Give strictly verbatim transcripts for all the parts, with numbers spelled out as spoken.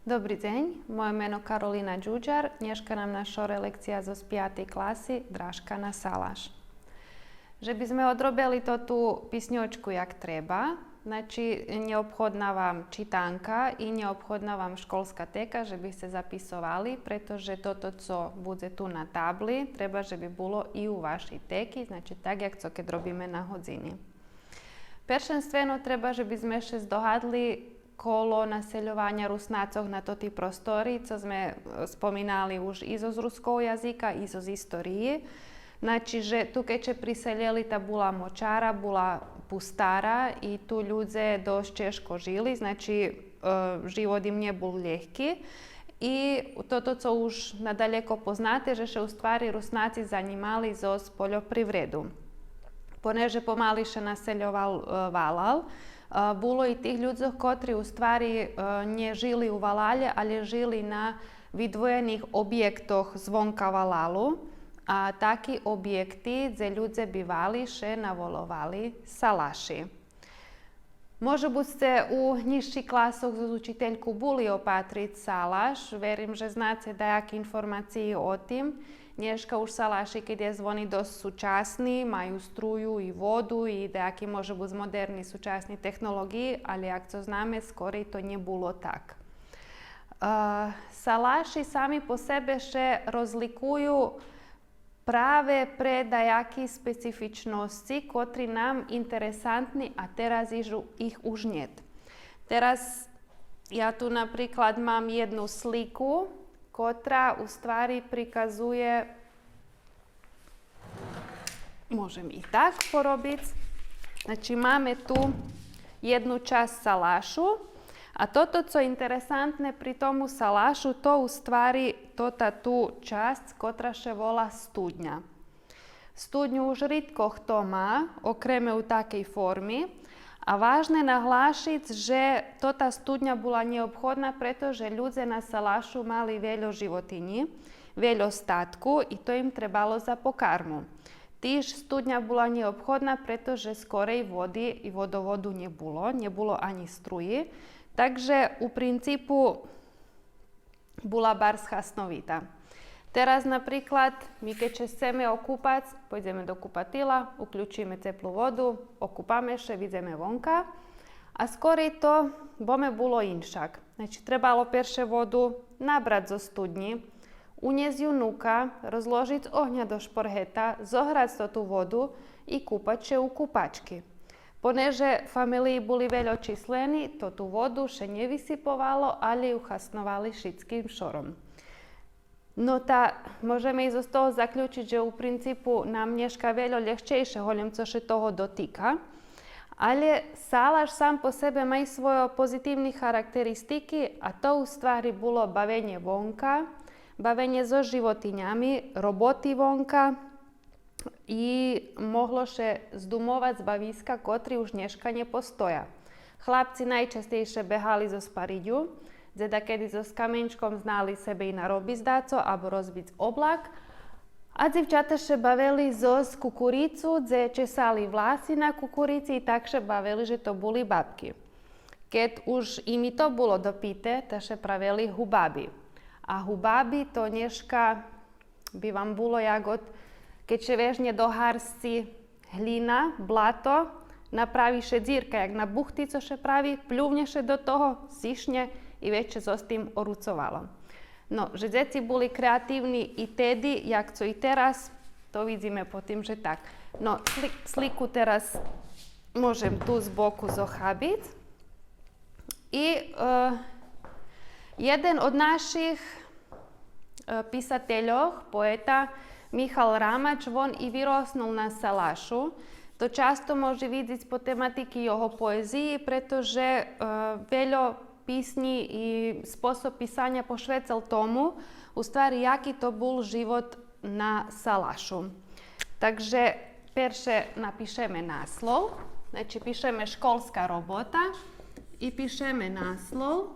Добри дзень, моє мено Каролина Дюдяр, нєшка нам на шоре лекция зоз пятей класи Дражка на салаш. Же би зме одробели тоту писньочку як треба, значи, нєобходна вам читанка и нєобходна вам школска тека же би сце записовали, прето же тото цо будзе ту на табли, треба же би було и у вашей теки, значи так як цо кед робиме на годзини. Першенствено треба же би зме ше здогадли коло насельованя Руснацох на тоти простори, цо зме, е, споминали уж и зоз руского язика, и зоз историї. Значи же ту кед ше приселєли, та була мочара, була пустара и ту людзе досц чежко жили, значи, е, живот им нє бул лєгки. И тото цо уж надалеко познате, же ше у ствари Руснаци занїмали зоз польопривреду. Понеже помали ше насельовал, е, валал, е, було и тих людзох котри у ствари, е, нє жили у валалє, алє жили на видвоєних обєктох звонка валалу, а таки обєкти дзе людзе бивали ше наволовали салаши. Може буц сце у нїзших класох зоз учительку були опатриц салаш, верим же знаце даяки информациї о тим. Нєшка уж салаши, кед єст, вони досц сучасни, маю струю и воду и даяки може буц модерни сучасни технолоґиї, алє як цо знаме, скорей то нє було так. Е, салаши сами по себе ше розликую праве пре даяки специфичносци, котри нам интересантни, а тераз их, их уж нєт. Тераз я ту, наприклад, мам єдну слику, котра у ствари приказує, можем и так поробиц. Значи, маме ту єдну часц салашу, а тото цо интересантне при тому салашу, то у ствари тота ту часц, котра ше вола студня. Студню уж ридко хто ма, окреме у такей форми, а важне наглашиц же тота студня була нєобходна, прето же людзе на салашу мали вельо животинї, вельо статку и то им требало за покарму. Тиж студня була нєобходна, прето же скорей води и водоводу нє було, нє було анї струї. Так же у принципу була барз хасновита. Тераз, наприклад, ми кед ше сцеме окупац, пойдземе до купатила, уключиме цеплу воду, окупаме ше, видземе вонка. А скорей то, бо ме було иншак. Значи, требало перше воду набрац зоз студнї, унєсц ю нука, розложиц огня до шпоргета, зограц тоту воду и купац ше у купачки. Понеже фамелиї були вельочислени, тоту воду ше нє висиповало, алє ю хасновали шицким шором. Но та можеме и зоз того заключиц же у принципу нам нєшка вельо лєгчейше, голєм цо ше того дотика. Алє салаш сам по себе ма и свойо позитивни характеристики, а то у ствари було бавенє вонка, бавенє зоз животинями, роботи вонка, и могло ше здумовац бависка котри уж нєшка нє постоя. Хлапци найчастєйше бегали зоз паридю, дзе дакеди зоз каменчком знали себе и наробиц дацо або розбиц облак, а дзивчата ше бавели зоз кукурицу, дзе чесали власи на кукурици и так ше бавели же то були бабки. Кед уж им и то було допите, та ше правели губаби. А губаби то нєшка би вам було як от, кед ше вежнє до гарсци глїна, блато, направи ше дзирка, як на бухти цо ше прави, плювнє ше до того, сишнє и вец ше зоз тим оруцовало. Но, же дзеци були креативни и теди, як цо и тераз, то видзиме потим же так. Но, сли-, слику тераз можем ту збоку зохабиц. И, е, єден од наших, е, писательох, поета Михал Рамач, вон и вироснул на салашу. То часто може видзиц по тематики його поезиї, прето же, е, вельо писнї и способ писаня пошвецел тому, у ствари, яки то бул живот на салашу. Так же перше напишеме наслов, значи пишеме школска робота и пишеме наслов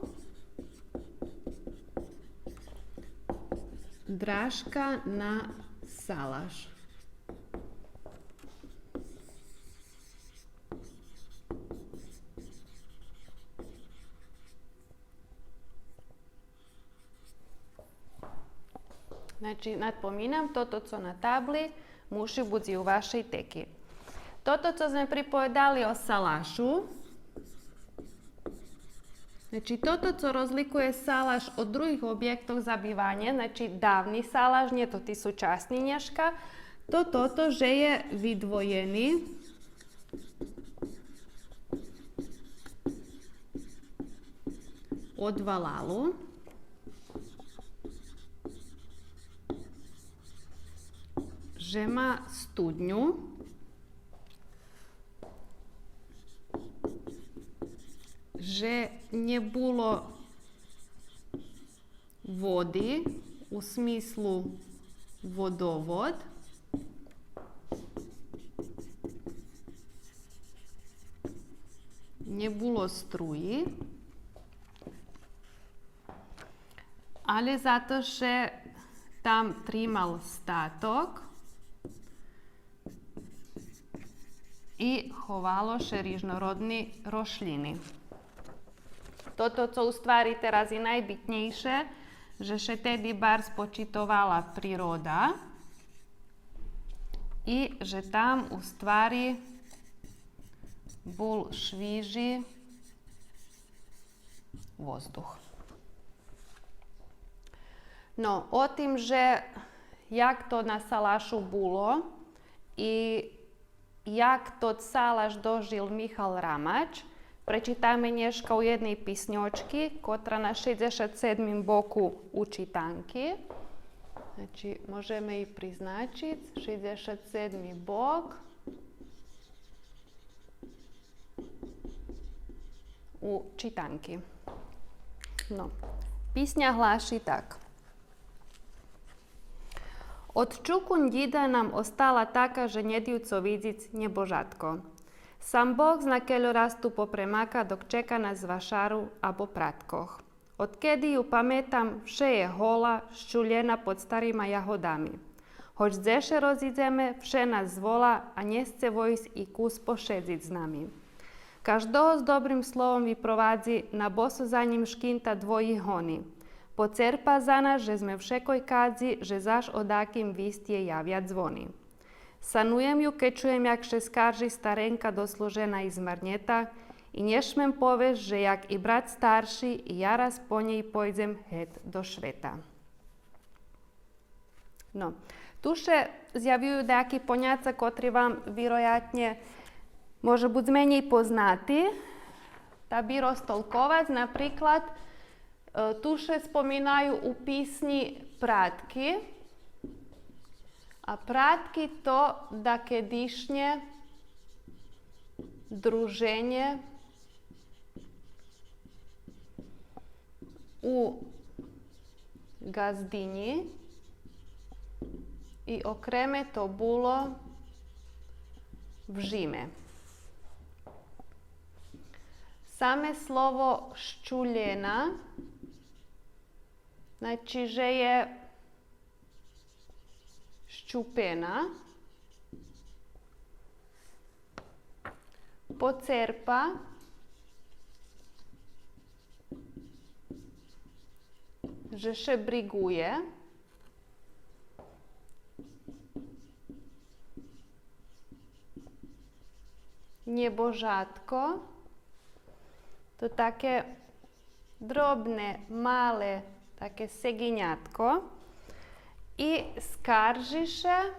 Дражка на салаш. Значи, надпоминам, тото цо на табли муши буц и у вашей теки. Тото цо зме приповедали о салашу, значи, тото цо розликує салаш од других обєктох за биванє, значи, давни салаш, нє тоти сучасни нєшка, то тото же є видвоєни од валалу, же ма студню, же нє було води у смислу водовод, нє було струї, але зато же там тримал статок и ховало ше рижнородни рошлїни. Тото цо у ствари тераз и найбитнєйше, же ше теди барз почитовала природа и же там у ствари бул швижи воздух. Но, о тим же як то на салашу було и як тот салаш дожил Михал Рамач, пречитаме нєшка у єдней писньочки, котра на шейдзешат седмим боку у читанки. Значи, можеме и призначиц, шейдзешат седми бок у читанки. Но, писня глаши так. Од чукунь дїда нам остала така же нєдю цо видзиц нєбожатко. Сам Бог зна кельо раз ту попремака док чека нас з вашару або праткох. Одкеди ю паметам, вше є гола, щулєна под старима ягодами. Гоч дзе ше розидземе, вше нас звола, а нє сце войсц и кус пошедзиц з нами. Каждого з добрим словом випровадзи, на босо за нїм шкинта двоїх гони. Поцерпа за нас, же зме вшекой кадзи, же заш о даким вист єй явя дзвони. Сануєм ю, кед чуєм як ше скаржи старенка дослужена и змарнєта, и нє шмем повесц же як и брат старши, и я раз по нєй пойдзем гет до швета. Но, ту ше зявюю даяки поняца котри вам вироятнє може буц менєй познати, та би розтолковац, наприклад, е, ту ше споминаю у писнї пратки, а пратки то дакедишнє друженє у ґаздинї и окреме то було в жиме. Саме слово щулєна, значи же є щупена, поцерпа, же ше бриґує, нєбожатко, то таке дробне, мале, таке сегинятко. И скаржи ше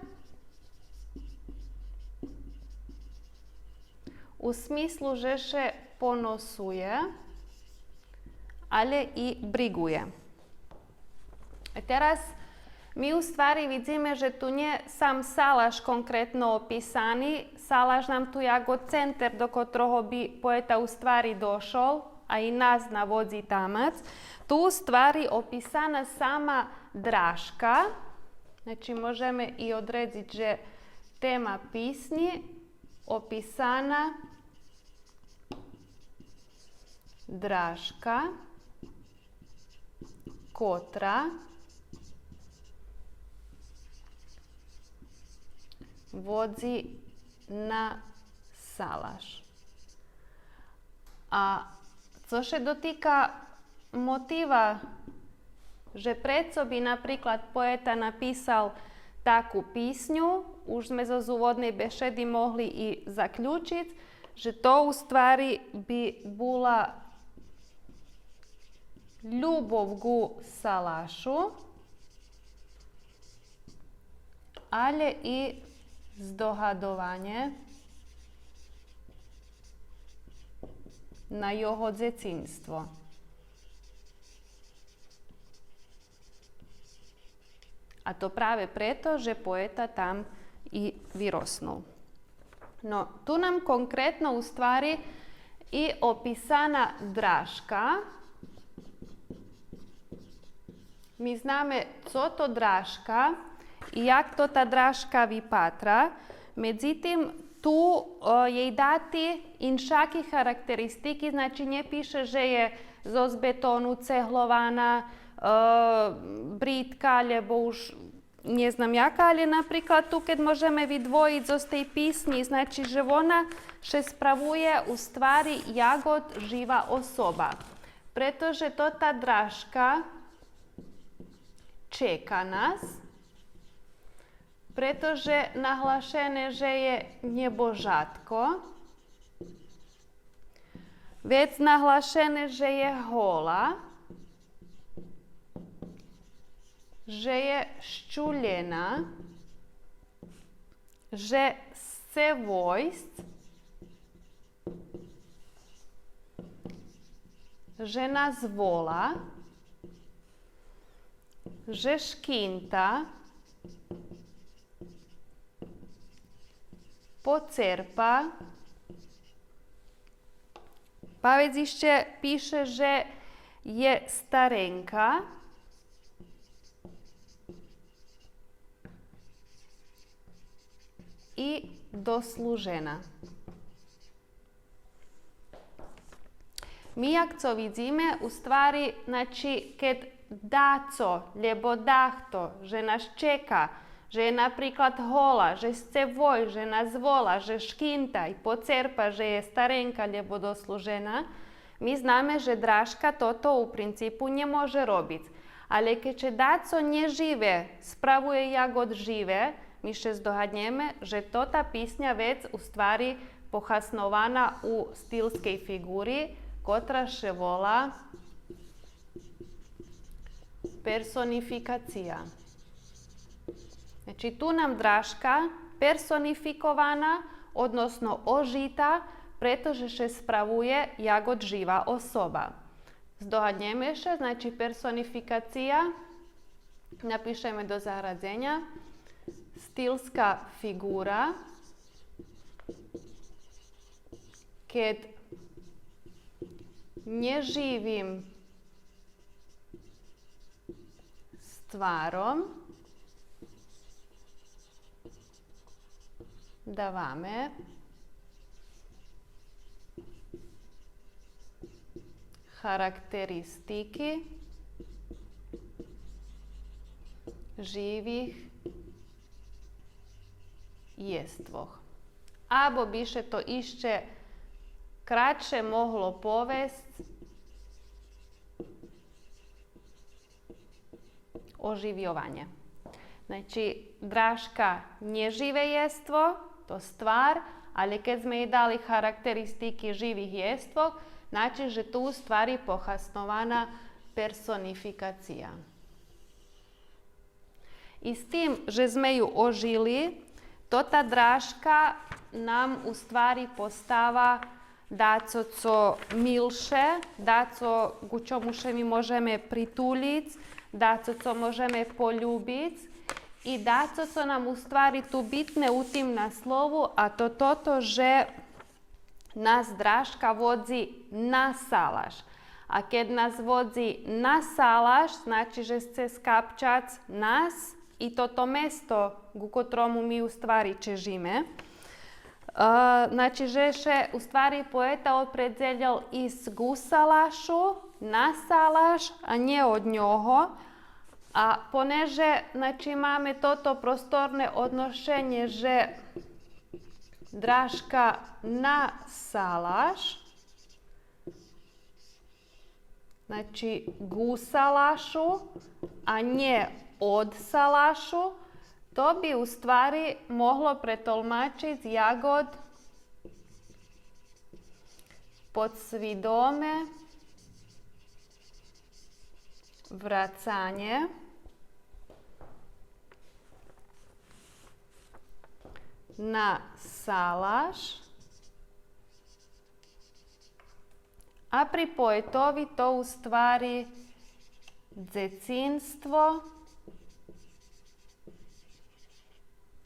у смислу же ше поносує, але и бриґує. Тераз ми у ствари видзиме же ту нє сам салаш конкретно описани, салаш нам ту яко центер до котрого би поета у ствари дошол, а и нас наводзи тамац. Ту у ствари описана сама дражка, значи можеме и одредзиц же тема писнї описана дражка котра водзи на салаш. А цо ше дотика мотива Же прецо би, наприклад, поета написал таку писню, уж зме зоз уводней бешеди могли и заключиц, же то у ствари би була любов ґу салашу, алє и здогадованє на його дзецинство. А то праве прето же поета там и вироснул. Но, ту нам конкретно у ствари и описана дражка. Ми знаме цо то дражка и як то та дражка випатра. Медзитим, ту, е, єй дати иншаки характеристики, значи, нє пише же є зоз бетону, цеглована, е, бридка, лєбо уж нє знам яка, алє, наприклад, ту кед можеме видвоїц зоз тей писнї, значи же вона ше справує у ствари як од жива особа. Прето же то та дражка чека нас, прето же наглашене же є нєбожатко, вец наглашене же є гола, же є щулєна, же сце войсц, же нас вола, же шкинта, поцерпа. Па вец ище пише же є старенка и дослужена. Ми, як цо видзиме, у ствари, значи, кед дацо, лєбо дахто, же нас чека, же є, наприклад, гола, же сце войсц, же нас вола, же шкинта и поцерпа, же є старенка лєбо дослужена, ми знаме же дражка тото у принципу нє може робиц. Алє кед ше дацо нєживе справує як од живе, ми ше здогаднєме же тота писня вец у ствари похаснована у стилскей фиґури, котра ше вола персонификация. Значи, ту нам дражка персонификована, односно ожита, прето же ше справує як од жива особа. Здогаднєме ше, значи, персонификация, напишеме до заградзеня, стилска фиґура, кед нєживим стваром даваме характеристики живих єствох. Або би ше то ище кратше могло повесц оживйованє. Значи, дражка нєживе єство, то ствар, алє кед зме єй дали характеристики живих єствох, значи же ту у ствари похаснована персонификация. И з тим же зме ю ожили, тота дражка нам у ствари постава дацо цо милше, дацо ґу чому ше ми можеме притулїц, дацо цо можеме полюбиц и дацо цо нам у ствари ту битне у тим наслову, а то тото же нас дражка водзи на салаш. А кед нас водзи на салаш, значи же сце скапчац нас и тото место ґу котрому ми у ствари чежиме. Е, значи же ше у ствари поета опредзелєл исц ґу салашу, на салаш, а нє од нього. А понеже, значи, маме тото просторне одношенє же дражка на салаш, Значи, ґу салашу, а нє од салашу, то би у ствари могло претолмачиц як од подсвидоме врацанє на салаш, а при поетови то у ствари дзецинство,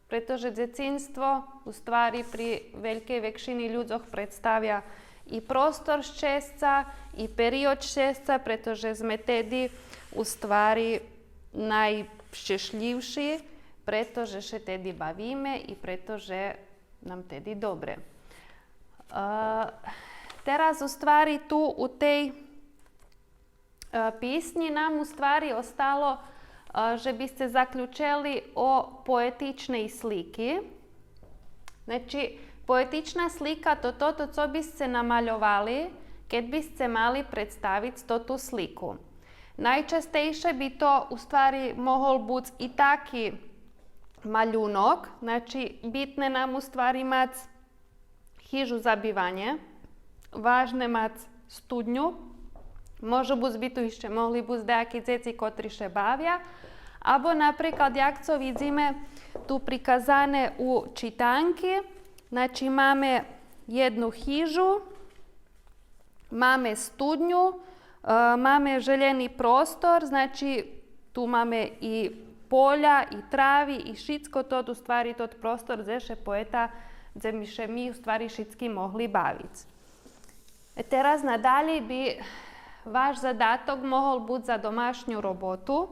прето же дзецинство у ствари при велькей векшини людзох представя и простор щесца, и период щесца, прето же зме теди у ствари найщешлївши, прето же ше теди бавиме и прето же нам теди добре. Е, тераз у ствари ту у тей е, писнї нам у ствари остало, е, же би сце заключели о поетичней слики. Значи, поетична слика то тото цо би сце намальовали кед би сце мали представиц тоту слику. Найчастейше би то у ствари могол буц и таки малюнок, значи, битне нам у ствари мац хижу за биванє, важне мац студню, може буц би ту ище могли буц даяки дзеци котри ше бавя, або, наприклад, як цо видзиме ту приказане у читанки, значи, маме єдну хижу, маме студню, е, маме желєни простор, значи, ту маме и поля, и трави, и шицко тот, у ствари, тот простор дзе ше поета, дзе ми ше ми, у ствари, шицки могли бавиц. Е, тераз надалєй би ваш задаток могол буц за домашню роботу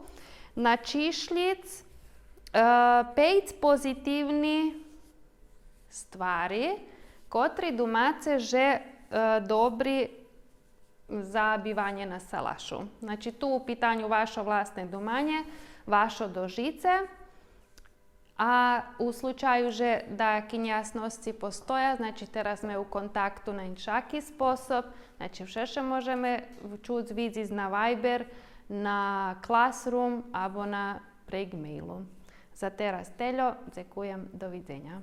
начишлїц, е, пейц позитивни ствари котри думаце же, е, добри за биванє на салашу. Значи, ту у питаню вашо власне думанє, вашо дожице. А у случаю же даяки нєясносци постоя, значи, тераз зме у контакту на иншаки способ, значи, вше ше можеме чуц, видзиц на Viber, на Classroom або на прейґ мейлу. За тераз тельо, дзекуєм, до видзеня.